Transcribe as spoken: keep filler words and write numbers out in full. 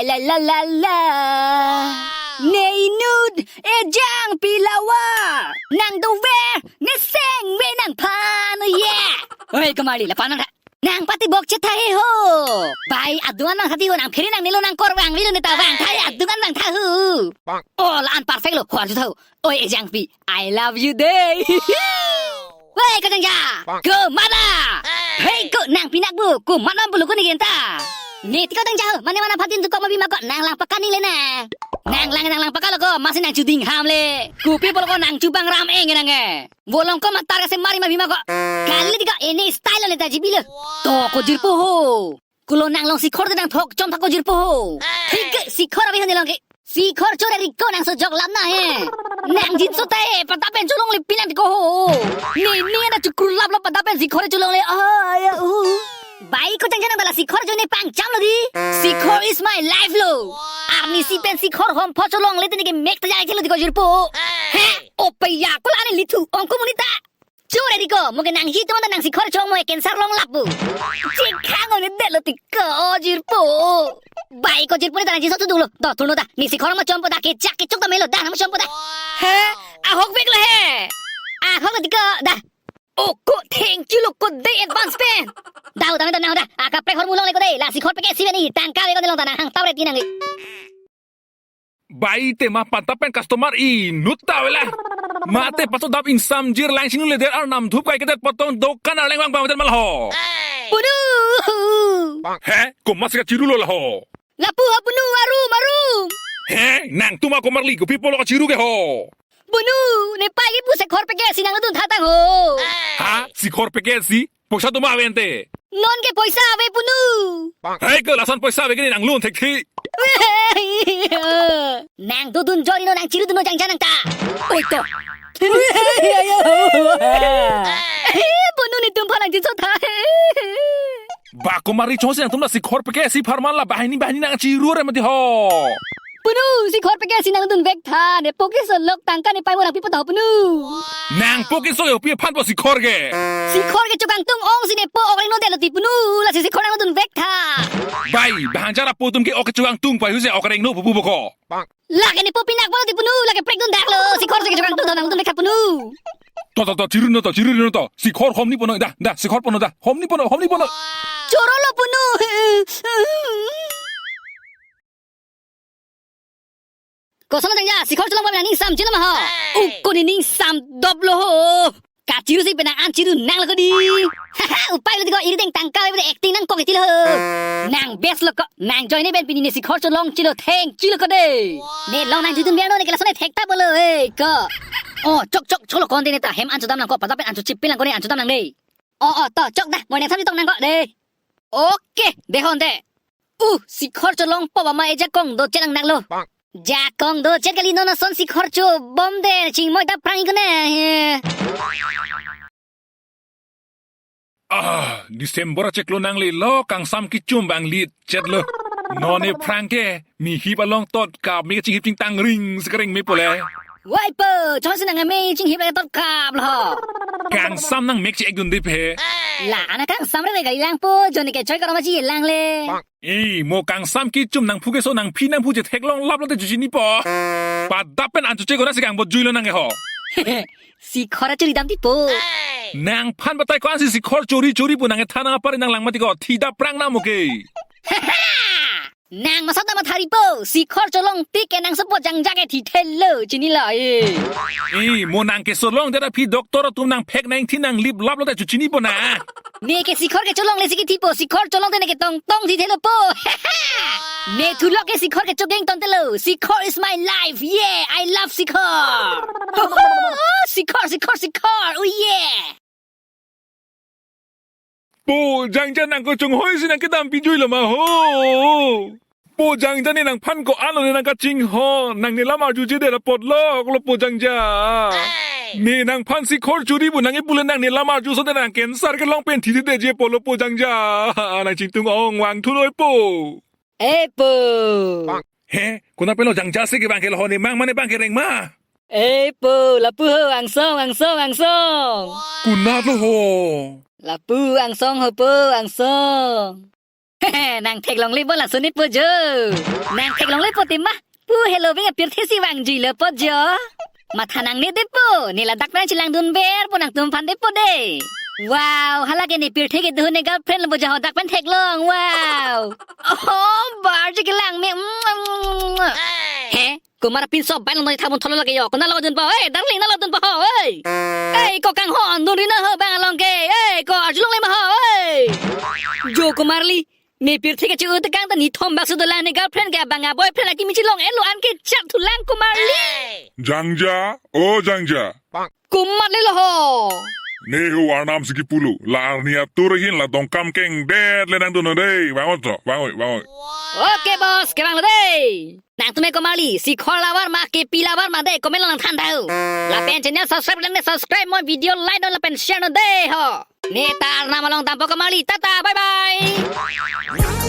La la la la. Ne inut ejang pilawa. Nang dover ne seng ve nangphan, oh yeah. Oi, kumari, la panon tha. Nang pati bok chetha he ho. Bai adungan nang thati ho, nang phiri nangnelo, nang kor vangvelo ne ta vangtha he, adungan vangtha ho. Oh, la-an perfect lo, khor chu tha ho. Oi, ejangpi, I love you dei. Wei, ko jangja. Komat a. Hei, ko nang pinak bu, komat ma bulu ko ne genta. Ne ti ko jangja ho, mane mana phatin tu ko ma bima ko nang lang paka ni le na. Nang lang, nang lang paka lo ko, masi nang chuding ham le. Kopi polo ko nang chubang ram eng nang e. Bolong ko matar ka se mari ma bima ko. Kali ti ko ini style le ta jipi lo. To ko jirpo ho. Kulo nang long sikhor te nang thok chom thak ko jirpo ho. Thik ke sikhor ave ho ne long ke. Sikhor chore ri ko nang so jok lam na he. Nang jin so ta he, pada pen cholongle pinang ti ko ho. Ne ne na chukur lap lap pada pen sikhor cholongle. Ah, ya, uh. Bai ko jangja nang bala sikhor jo ne pangcham lo di. Sikhor is my life lo. Arnisi pen sikhor hom pho cholongle te ne ke mek ta jai chelo ti ko jirpo. He, opeya ko la ne lithu ong ko monit ta. Chore ri ko, mo ke nang hi teman nang sikhor chong mo cancer long lap bu. Chikhang ne det lo ti ko, o jirpo. Bai ko jirpo ni ta nang jiso tu dulu. Do thuno ta, ne sikhor ma chompo ta, kechak kechuk ta melo ta, nang chompo ta. He, ahok vek lo he. Ahok lo ti ko, da. O ko, thank you lo ko dei advance pen. Da, da, da, da, da. Akaprek hormu longle ko dei, la sikhor peke si ve ni, tangka ve ko dei long ta nang hang tau re ti nang. Bai te ma panta pen customer inut ta vela. Mate paso dap ingsam jir lang sinu leder arnam dhup kai kedet potong dokan arleng vang bang vedet ma la ho. Punu. He? Komat si kachiru lo la ho? Lapu ho punu, arum, arum. He? Nang tuma komarli kopi polo kachiru ke ho? Punu, ne pai pu sikhor peke si nang dun thatang ho. Ha? Sikhor peke si? Poisa tuma ave ante. Non ke poisa ave punu. Hei ke lason poisa ave ke nang lun thek thi. Nang dodun jori no nang chiru dun no jangja nang ta. Oi to. Punu netum phalang jinso tha. Ba kumari chongsi nangtum la sikhor peke si pharman la banghini banghini nang chiru re mati ho. Punu, sikhor peke si nang dun vek tha, ne poke so lok tangka ne pai mo nang pipo ta ho punu. Nang poke so yo pi phan po sikhor ke. Sikhor ke chokangtung ong si ne po ok reng no det lo ti punu, lasi sikhor nang dun vek tha. Bai, bang jara po tum ke ok chokangtung pai hu se ok reng no pu pu ko. Lake ne po pinak po ti punu, lake prek dun dak lo, sikhor ke chokangtung nang dun vek tha punu. To to to, chiru no to, chiru no to. Sikhor hom ni pono da, da sikhor pono da, hom ni pono, hom ni pono. Choro lo punu. Koson jangja, sikhor cholong ba ning sam chilo ma ho. Uko ni ning sam dop lo ho. Kachiru si penang an chiru nang lo ko di. Haha, upai lo ti ko iri deng tangka le acting nang kok iti lo. Nang best lo ko, nang join ne ben pini ne sikhor cholong chilo theng chilo ko de. Ne long nang judun biang no ne kelason ne thek ta bolo e ko. Oh, chok chok cholo konde ne ta hem an chodam nang ko pada pen an chochip lang ko ne an chodam nang de. Oh, oh, to chok da, mo ne tham tong nang ko de. Okay, de hon de. Uh, sikhor cholong po ba ma ejakong do chelang nak lo. Jakong do chet kali non ason sikhor cho bom de chingmoi ta prang ikone. Ah, December chek lo nang le lo kangsam kichum bang lit chet lo. Non e prang ke mi hip along tot kap mi chinghip chingtang ring sekering mi pole. Wai po, chon si nang me chinghip le tot kap lo. Kangsam nang mek chi ek dun dip he. La ana kangsam re ve gai lang po, joni ke choi karo ma chi lang le. Ei, mo kangsam kichum nangphu ke so nangphi nangphu je theklong lap lote juji ni po. Pada pen an chuche kona si kang bot jui lo nang ke ho. Sikhor chori dam ti po. Nangphan batai ko an si sikhor chori chori pu nang e thana pari nang lang mati ko thi da prang na mo ke. Nang masat nama thari po, sikhor cholong tik ke nang sepo jangja ke thi thelo chini la e. Ei, mo nang ke solong dera phi doctor atum nang phek nang thi nang lip lap lote chu chini po na. Ne ke sikhor ke cholong le si ke thi po, sikhor cholong te ne ke tong tong thi thelo po. Ne thulok ke sikhor ke chogeng ton telo. Sikhor is my life. Yeah, I love sikhor. Sikhor, sikhor, sikhor. Oh yeah. Po jangja nang ko chonghoi si nang kedam pi jui lo ma ho. Po jangja ne nangphan ko ano ne nang kachingho, nang ne lam arju je de la potlok lo po jangja. Ne nangphan sikhor chori bu nang ipule nang ne lam arju so de nang cancer kelong pen thi de je po lo po jangja. Nang chingtung ong vang thu noi po. E po. He, kuna pelo jangja si ke bang ke lo ho ne mang mane bang ke reng ma. E po, lapu ho angsong, angsong, angsong. Kuna lo ho. Lapu angsong ho po, angsong. Nang theklongle bo lason ne po jo. Nang theklongle po tema. Pu hello bing apirthe si vangjuilo po jo. Matha nangne det po. Ne ladak pen chelangdunver po nangtum aphan det po de. Wow, hala ke ne pirthe ke duhu ne girlfriend lo bo jo ho dak pen theklong. Wow. Oh, bar je kelang me. He? Kumar pinso bai long tha bun tholo lake jo. Ko nang longdun po. Hey, darling nang longdun po ho. Hey. Hey, ko kanghon dunri na ho bang along ke. Hey, ko arjulongle ma ho. Hey. Jo Kumarli. Ne pirthe ke chu tekang ta ne thom bak su dolang ne girlfriend ke bang a boyfriend akimi chelong-etlo an ke chat thulang Kumarli. Jangja, o Jangja. Kumarli lo ho. Ne hu arnam si kipulo. La arni atur ahin la dongkam kengdet le nangdunnon de. Vang-oi to, vang-oi, vang-oi. Okay boss, kevanglo de. Nangtum me Kumarli, Sikhor lover ma, K P lover ma de, comment lo nangthan tha ho. Lapen channel subscribe lang ne subscribe, mo video like non lapen share non de ho. Ne ta arnam along dampo Kumarli. Tata, bye bye.